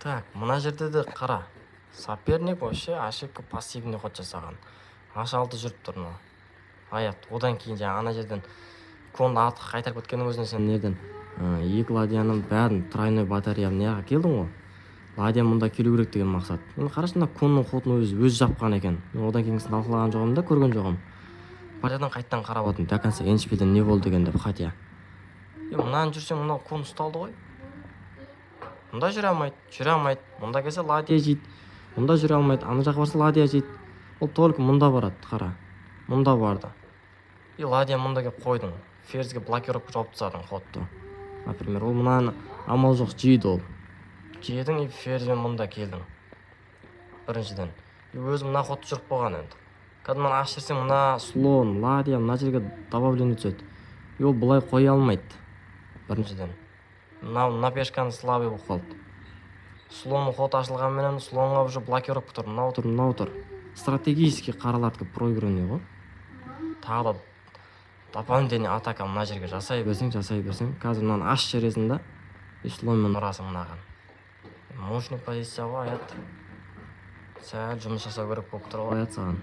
Так, мына жерде де қара, соперник вообще ошибка, пассивный ход жасаған. H6 жүріп тұр мынау Аят. Одан кейін жаңағы ана жерден конды артқа қайтарып кеткеннің өзіне сен неден екі ладьяның бәрін, тройной батарея, мына жаққа келдің ғой. Ладья мұнда келу керек деген мақсат. Енді қарашы, мына конның ходын өзі жапқан екен. Мен одан кейінгісін талқылаған жоқпын да, көрген жоқпын. Партиядан қайтадан қарап отырмын до конца, эндшпильден не болды екен деп. Хотя е, мынаны жүрсең, мынау кон ұсталды ғой, мұнда жүре алмайды, жүре алмайды. Мұнда келсе, ладья жейді. Мұнда жүре алмайды, ана жаққа барса, ладья жейді. Ол только мұнда барады. Қара, мұнда барды, и ладья мұнда келіп қойдың, ферзьге блокировка жауып тастадың ходты. Например, ол мынаны амал жоқ жейді. Ол жедің, и ферзьмен мұнда келдің біріншіден. И өзі мына ходты жүріп қойған. Енді кәдімгі мына ашып жіберсең, мына слон, ладья мына жерге добавление түседі, и ол былай қоя алмайды. Біріншіден, мынау мына пешканы слабый болып қалды. Слонның ход ашылғанменен, слонға уже блокировка тұр, мынау тұр, мынау тұр. Стратегический қаралардікі проигранный ғой. Тағы да дополнительный атака мына жерге жасай берсең, жасай берсең, қазір мынаны ашып жібересің да, и слонмен ұрасың мынаған. Мощный позиция ғой, Аят. Сәл жұмыс жасау керек болып тұр ғой, Аят, саған.